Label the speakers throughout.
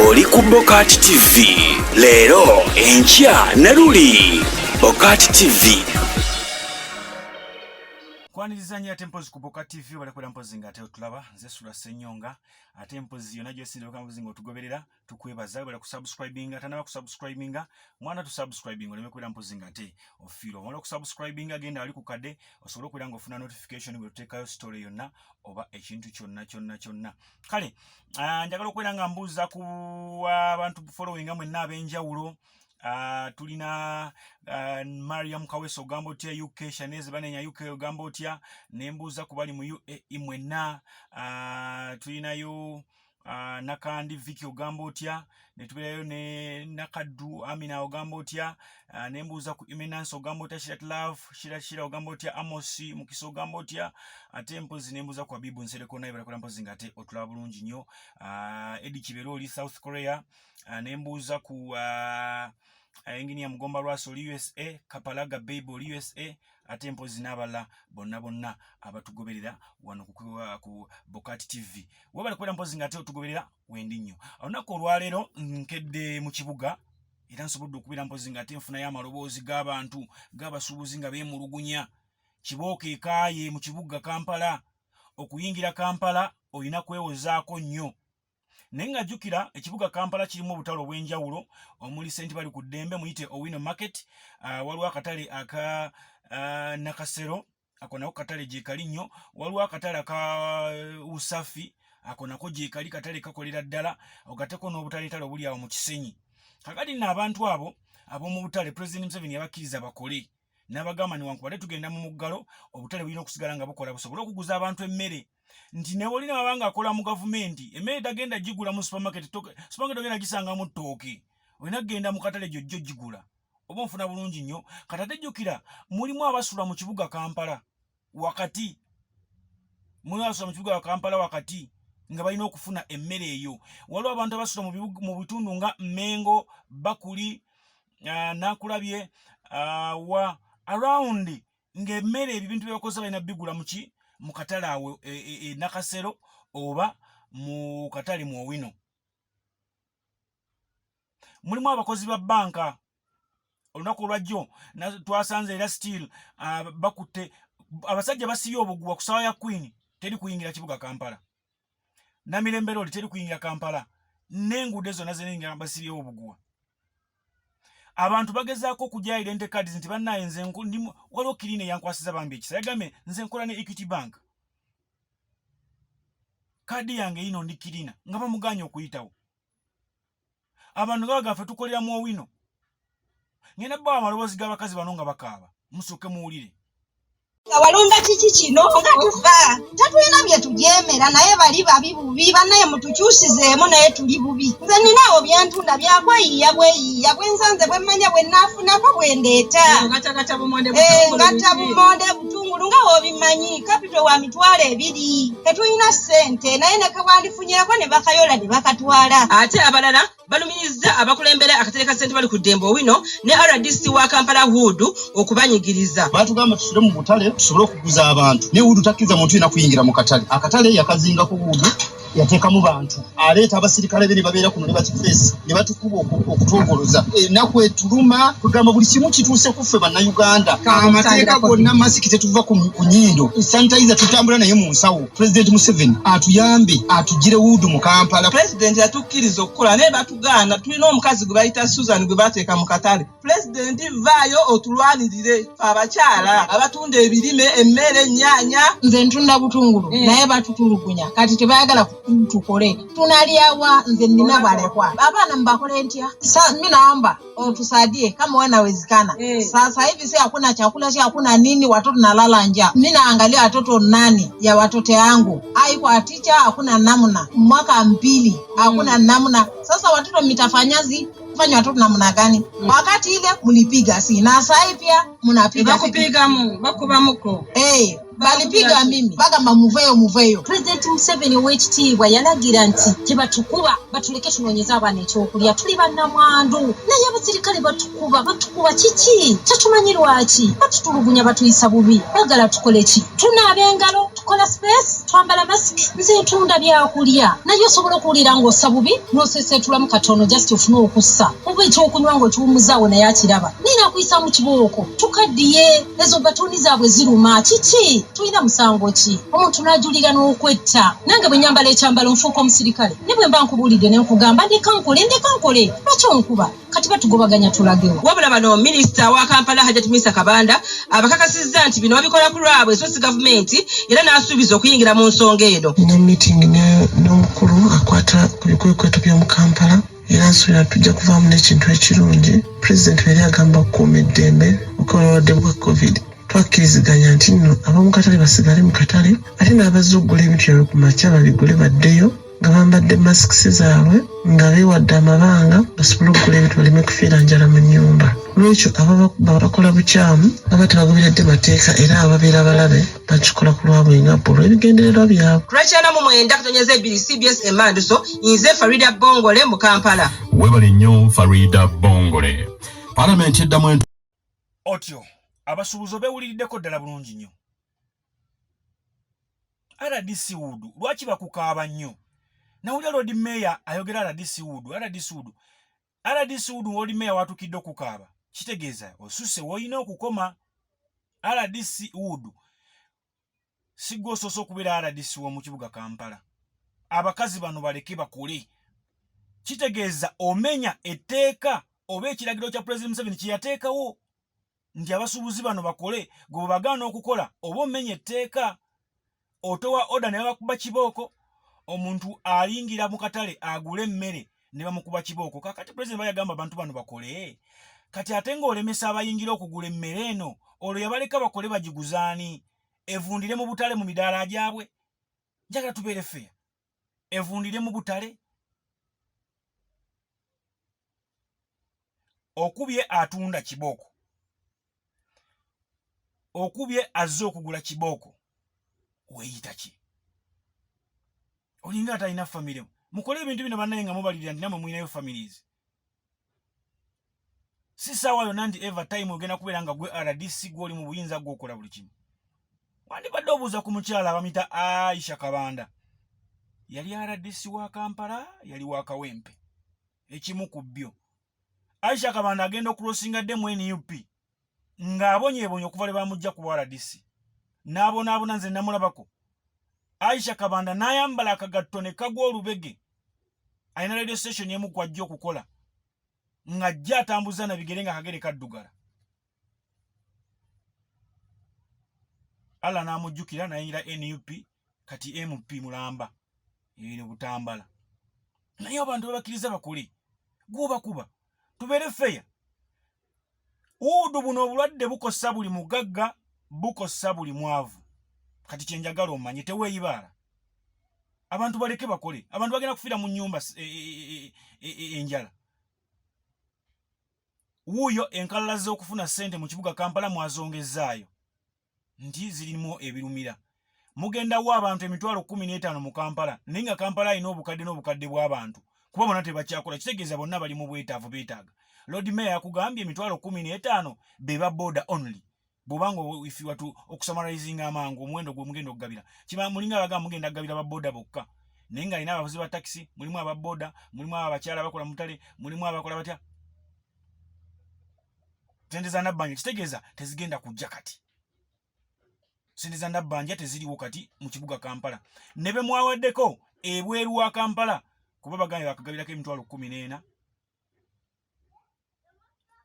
Speaker 1: Oli ku Bokati TV leero, enkya ne luli. Bokati TV.
Speaker 2: Kwaniriza nnyo ate mpozi ku Boka TV, obale mpozi nga ate otulaba. Nze Sula Ssenyonga, ate mpozi yonna gyosinza oka mpozi nga otugoberera, tukwebaza. Webale kusubscribinga. Tanaba kusubscribinga, mwana, tusubscribinga oleme kubeera mpozi nga ate ofiirwa. Omala okusubscribinga, genda ali ku kadde osobole okubeera nga ofuna notification bwe tuteekayo story yonna oba ekintu kyonna kyonna kyonna. Kale njagala okubeera nga mbuuza ku abantu followinga mwenna ab'enjawulo. Tulina Mariam Kaweso, ogamba otya UK? Shaneze Banenya, UK, ogamba otya? Nembuuza ku bali mu UAE mwenna. Tulinayo Nakandi Viki, ogamba otya? Netubeerayo ne Nakaddu Amina, ogamba otya? Nembuuza ku Imenance, ogamba otya? Shirat Love, Shira Shira, ogamba otya? Amos Mukisa, ogamba otya? Ate mpozi nembuuza ku Abibu Nsereko, naye balakola mpozi nga ate otulaba bulungi nnyo. Edi Kibero, oli South Korea. Nembuuza ku Engineer Mugomba Lwasi, oli USA. Kapalaga Babe, oli USA. Ate mpozi n'abalala bonna bonna abatugoberera wano ku Bokati TV, webale kubeera mpozi nga ate otugoberera. Wendi nnyo. Olunaku olwaleero nkedde mu kibuga era nsobodde okubeera mpozi nga ate nfunayo amaloboozi g'abantu, g'abasuubuzi nga beemulugunya. Kibooko ekaaye mu kibuga Kampala. Okuyingira Kampala olina kwewozaako nnyo, naye nga jjukira ekibuga Kampala kirimu obutale obw'enjawulo omuli Senti Bali ku Ddembe, muyite Owino Market. Waliwo akatale aka Nakasero, ako nako katale gyekali nnyo. Waliwo akatale aka Usafi, ako nako gyekali, katale kakolera ddala, ogateko n'obutaletale obuli awo mu Kisenyi. Kakati nno abantu abo ab'omu butale, President Museveni yabakkiriza bakole, n'abagamba newankubadde tugenda mu muggalo, obutale bulina okusigala nga bukola busobole okuguza abantu emmere, nti ne olina wabanga akola mu gavumenti, emmere tagenda gigula mu supermarket. Supermarket ogenda gisangamu ttooke, olina kugenda mu katale gyojjo gigula oba onfuna bulungi nnyo. Kati ate jjukira mulimu abasula mu kibuga Kampala wakati, mulimu abasula mu kibuga Kampala wakati nga balina okufuna emmere eyo. Waliwo abantu abasula mu bitundu nga Mengo, Bakuli, Nakulabye, wa around, ng'emmere ebyo bintu byebakozesa balina bigula muki? Mu katale awo e Nakasero oba mu katale mu Owino. Mulimu abakozi ba banka. Olunaku olwajjo twasanze era still bakutte abasajja basibye obuguwa ku sawa ya Queen, teri kuyingira kibuga Kampala. Namirembe Road teri kuyingira Kampala, n'enguudo zonna zenengira basibyewo obuguwa. Abantu bagezaako okujja identity cards nti bannaye nze waliwo kirina eyankwasiza bambi ekisa, yagambye nze nkola ne Equity Bank, kaadi yange yino, ndi kirina, nga bamuganye okuyitawo. Abantu nga bagaffe tukolera mu Owino. Ngenda bawa amaloboozi g'abakazi bano nga bakaaba, musooke muwulire.
Speaker 3: Nga walumba kiki kino nga tufa, tetulina bye tujeemera, naye bali babi bubi. Bannaye mutukyusizeemu, naye tuli bubi. Nze ninaawo byentunda byakweyiiya bweyiiya, bwensanze bwe mmanya bwe naafunako bwe ndeeta.
Speaker 4: Ngatta bumonde?
Speaker 3: Ngatta bumonde, butungulu, nga wobimanyi capital wa 20,000. Tetulina ssente, naye nekewandifunyeeko ne bakayola ne bakatwala.
Speaker 4: Ate abalala balumirizza abakulembera akatale ka Sente Bali ku Ddembe Owino ne RDC wa Kampala Hood okubanyigiriza.
Speaker 5: Batugamba tusule mu butale tusobole okuguza abantu, naye Wudu takkiriza muntu yenna kuyingira mu katale. Akatale yakazingako, Wudu yateekamu bantu, aleeta abasirikale be ne babeera kuno ne bakifeesi ne batukuba okutwogoloza. Ennaku etuluma, kugamba buli kimu kituuse ku ffe Bannayuganda. Amateeka gonna, masiki tetuva ku nyindo, sanitizer tutambula naye mu nsawo. Pulezidenti Museveni atuyambe atugire Wudu mu Kampala.
Speaker 4: Pulezidenti yatukkiriza okukola naye batugaana. Tulina omukazi gwe bayita Susan gwe bateeka mu katale. Pulezidenti, vaayo otulwanirire fe abakyala abatunda ebirime, emmere, ennyaanya.
Speaker 6: Nze ntunda butungulu, naye batutulugunya. Kati tebayagala tukole, tunalyawa? Nze nina balekwa, abaana mbakole ntya? Mi naomba utusaidie kama wanawezekana. Sasa hivi si hakuna chakula, si hakuna nini, watoto nalala njaa. Mi naangalia watoto nani ya watoto yangu haiko ticha, hakuna namna, mwaka mbili hakuna namna. Sasa watoto mitafanyazi fanya watoto namna gani? Wakati ile mlipiga si na sasa pia mnapiga si.
Speaker 4: Bakupigamu, bakubamuko.
Speaker 6: Hey, balipiga mimi bagamba muveyo, muveyo.
Speaker 7: Pulezidenti Museveni ow'ekitiibwa yalagira nti tebatukuba, batuleke tunoonyeze abaana ekyokulya, tuli bannamwandu, naye abasirikale batukuba, batukuba kiki? Tetumanyi lwaki batutulugunya, batuyisa bubi. Bagala tukole ki? Tunaaba engalo, tukola space. Twambala masiki. Nze ntunda byakulya naye osobola okuwulira ng'ossa bubi n'oseeseetulamu katono just ofune okussa oba ekyokunywa ng'okiwummuzaawo naye akiraba naye n'akuyisaamu kibooko. Tukaddiye, ezo batuuni zaabwe ziruma. Kiki? Tulina musango ki? Omuntu n'ajulira n'okwetta. Nange bwe nyambala ekyambalo nfuuka omusirikale. Ne bwe mba nkubuulidde ne nkugamba ndeka nkole ndeka nkole lwaki onkuba? Kati batugobaganya tulagewa?
Speaker 4: Wabula bano minisita wa Kampala Hajat Minsa Kabanda abakakasizza nti bino babikola ku lwabwe so si gavumenti era n'asuubiza okuyingira mu nsonga eno.
Speaker 8: Nina meeting n'omukulu akwata ku bikwekweto by'omu Kampala era nsuubira tujja kuvaamu n'ekintu ekirungi. Pulezidenti yali agamba okukuuma eddembe okukola obulwadde bwa covid. Twakkiriziganya nti nno ab'omu katale basigale mu katale ate n'abazze okugula ebintu byabwe ku makya babigule baddeyo nga bambadde masks zaabwe nga beewadde amabanga basobole okugula ebintu baleme kufiira njala mu nnyumba. Lwekyo ababakuba bakola bukyamu, baba tebagoberedde mateeka era ababeera balabe bakikola ku lwabwe nga bo olw'ebigendererwa byabwe.
Speaker 4: Lwakyana mu 9.2 CBS Emanduso, nze Farida Bongole mu Kampala.
Speaker 9: Webale nnyo Farida Bongole. Palamenti eddamu
Speaker 2: otyo abasuubuzi obeewuliriddeko ddala bulungi nnyo. RDC Wood lwaki bakukaaba nnyo? Nawulira Lord Mayor ayogera RDC Wood, RDC Wood, RDC Wood. Lord Mayor watukidde okukaaba kitegeeza osuse woyina okukoma. RDC Wood sigwe osoose okubeera RDC w'omu kibuga Kampala. Abakazi bano baleke bakole, kitegeeza omenya etteeka oba ekiragiro kya President Museveni kye yateekawo nti abasuubuzi bano bakole. Gwe bwe bagaana okukola oba omenya etteeka, otowa order ne babakuba kibooko. Omuntu ayingira mu katale agule emmere ne bamukuba kibooko. Kakati President bayagamba abantu bano bakole, kati ate ng'olemesa abayingira okugula emmere eno, olwo yabaleka bakole bagiguzaani evundire mu butale mu midaala gyabwe? Njagala tubeere fair, evundire mu butale. Okubye atunda kibooko, okubye azze okugula kibooko, weeyita ki? Olinga atalina famire. Mukole ebintu bino bannaye nga mubalirira nti namwe mulinayo families. Si saawa yonna nti ever time ogenda kubeera nga gwe RDC, gwe oli mu buyinza, gwe okola buli kimu. Wandibadde obuuza ku mukyala abamita Aisha Kabanda, yali RDC wa Kampala, yali wa Kawempe, ekimu ku byo. Aisha Kabanda agenda okulosinga dde mu NUP ng'abonyeebonye okuva lwe bamujja ku RDC n'abonaabona. Nze namulabako Aisha Kabanda n'ayambala akagatto ne kagwa olubege. Alina radio station emu kwajja okukola ng'ajja atambuza na bigere nga kagere kaddugala. Allah n'amujjukira n'ayingira NUP, kati MP mulamba eno Butambala. Naye abantu babakkiriza bakole, gwobakuba. Tubeere fair. Wuudu buno obulwadde bukosa buli mugagga, bukosa buli mwavu. Kati kyenjagala omanye, teweeyibaala. Abantu baleke bakole, abantu bagenda kufiira mu nnyumba enjala. Wuuyo enkalala z'okufuna ssente mu kibuga Kampala mwazongezzaayo nti zirimu ebirumira. Mugendawo abantu 150,000 mu Kampala, naye nga Kampala alina obukadde n'obukadde bw'abantu, kuba bonna tebakyakola, kitegeeza bonna bali mu bwetaavu, beetaaga. Lord Mayor yakugambye 150,000 be ba boda only. Bw'obanga if you are to okusummarizinga amangu omuwendo gwe mugenda okugabira, kiba mulinga abagamba mugenda kugabira ba boda bokka, naye nga alina abavuzi ba takisi, mulimu aba boda, mulimu abakyala abakola mutale, mulimu abakola batya. Sente za nabbanja kitegeeza tezigenda kujja kati. Sente za nabbanja teziriwo kati mu kibuga Kampala, ne be mwawaddeko ebweru wa Kampala, kuba bagambye bakagabirako 14,000,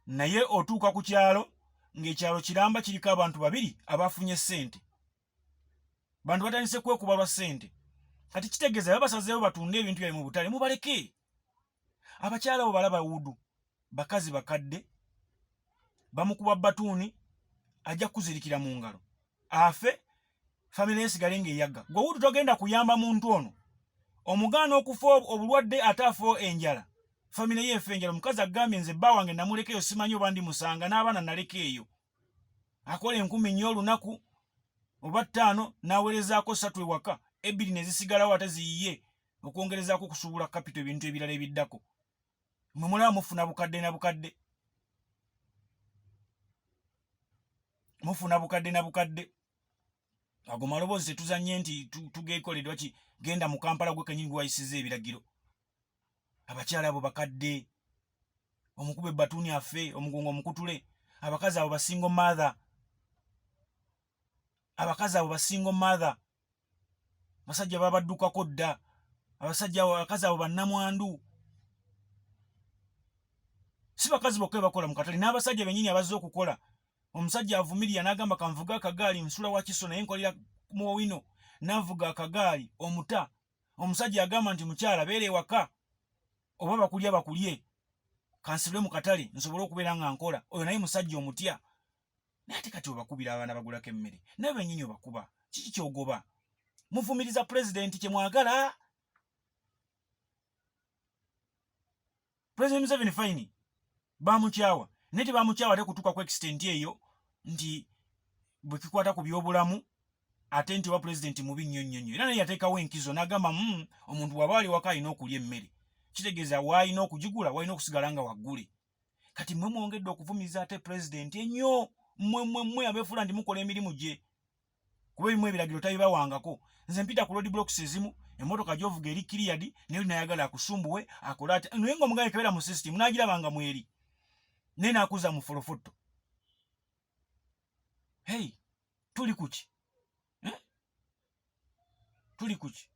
Speaker 2: naye otuuka ku kyalo ng'ekyalo kiramba kiriko abantu babiri abafunye ssente. Bantu batandise kwekuba lwa ssente. Kati kitegeeza babasazeewo batunde ebintu byabwe mu butale. Mubaleke abakyala abo, balaba wudu bakazi bakadde, bamukuba batuuni, ajja kuzirikira mu ngalo afe, famire esigale ng'eyagga. Gwe wudu togenda kuyamba muntu ono omugaana okufa obulwadde ate afe enjala, famire ye efe enjala. Omukazi agambye, nze bba wange namulekeyo, simanyi oba ndi musanga n'abaana naleka eyo. Akola 4000 olunaku oba 5, n'aweerezaako 3 ewaka, 2 ne zisigalawo ate ziyiye okwongerezaako okusuubula kapito, ebintu ebirala ebiddako. Mwe mulaba mufuna bukadde na bukadde, mufuna bukadde na bukadde. Ago maloboozi tetuzanye nti tugekoledwa ki. Genda mu Kampala gwe kenyini gwewayisiza ebiragiro. Abakyala abo bakadde, omukuba ebbatuuni afe, omugongo omukutule. Abakazi abo basingo mother, abakazi abo basingo mother, abasajja babaddukako dda. Abasajja abakazi abo bannamwandu, si bakazi bokka bakola mu katale, n'abasajja bennyini abazze okukola. Omusajja avumirira n'agamba, kanvuga akagaali, nsula Wakiso naye nkolera muwino, navuga akagaali omuta. Omusajja agamba nti mukyala beera ewaka, oba bakulya bakulye, kansirwe mu katale nsobole okubeera nga nkola. Oyo naye musajja omutya, naye ate kati obakubira abaana bagulako emmere, naye bennyini obakuba. Kiki kyogoba? Muvumiriza pulezidenti kyemwagala. President Museveni fine bamukyawa, naye tebamukyawa ate kutuuka ku extent eyo nti bwe kikwata ku byobulamu ate nti oba pulezidenti mubi nnyo nnyo nnyo. Era naye yateekawo enkizo n'agamba, omuntu bw'aba ali waka alina okulya emmere, kitegeeza waalina okugigula, walina okusigala nga waggule. Kati mmwe mwongedde okuvumiza ate pulezidenti ennyo, mmwe mmwe mmwe abeefuula nti mukola emirimu gye, kuba ebimu ebiragiro tabibawangako. Nze mpita ku road blocks ezimu, emmotoka gy'ovuga eri cleared, naye oli nayagala akusumbuwe akole atya, naye ng'omugabe kebeera mu system n'agiraba nga mweri, naye n'akuza mu folofotto. Hey, tuli kuki eh? Tuli kuki?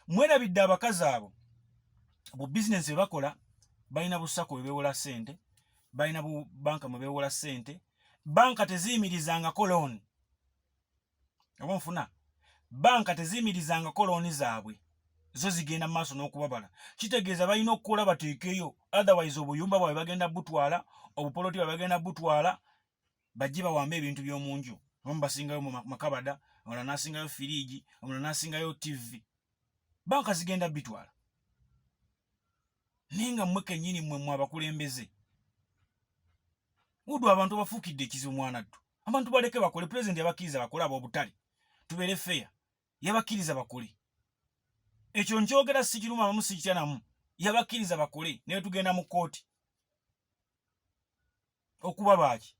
Speaker 2: Mwerabidde abakazi abo bu bizinensi bwe bakola, balina busako bwe beewola ssente, balina bu banka mwe beewola ssente. Banka teziyimirizangako looni, oba nfuna banka teziyimirizangako looni zaabwe, zo zigenda mu maaso n'okubabala. Kitegeeza balina okukola bateekeyo, otherwise obuyumba bwabwe bagenda butwala, obupoloti bwabwe bagenda butwala, bajje bawambe ebintu by'omu nju. Abamu basingayo mu makabada, omulala n'asingayo firiigi, omulala n'asingayo ttivi. Banka zigenda bitwala, naye nga mmwe kennyini mmwe mmwe abakulembeze wudu abantu bafuukidde ekizibu. Mwana ttu, abantu baleke bakole. Pulezidenti yabakkiriza bakole ab'obutale, tubeere feya, yabakkiriza bakole. Ekyo nkyogera sikiruma abamu, sikitya namu, yabakkiriza bakole, naye tugenda mu kkooti okuba baaki.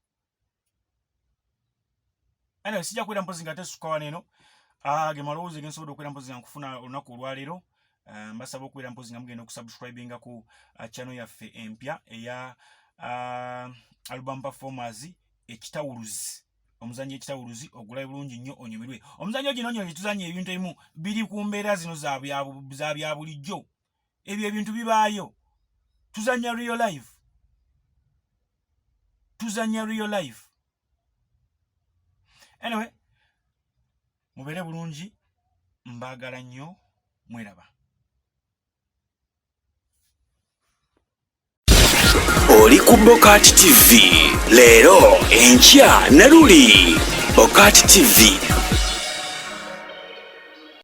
Speaker 2: Anyway, sijja kwera mpozi nga tesuka wano eno. Ah, ge malowoozo gensobola okwera mpozi nga nkufuna olunaku olwaleero. Ah, mbasaba okubeera mpozi nga mugenda okusubscribinga ku channel yaffe empya eya Album Performers Ekitawuluzi, omuzannyo Ekitawuluzi, ogulabe bulungi nnyo onyumirwe omuzannyo gino nyo. Tuzannya ebintu ebimu biri ku mbeera zino za bya bulijjo, ebyo ebintu bibaayo. Tuzannya real life, tuzannya real life. Anyway, mubeere bulungi, mbaagala nnyo, mweraba.
Speaker 1: Oli ku Bokati TV, leero, enkya ne luli. Bokati TV.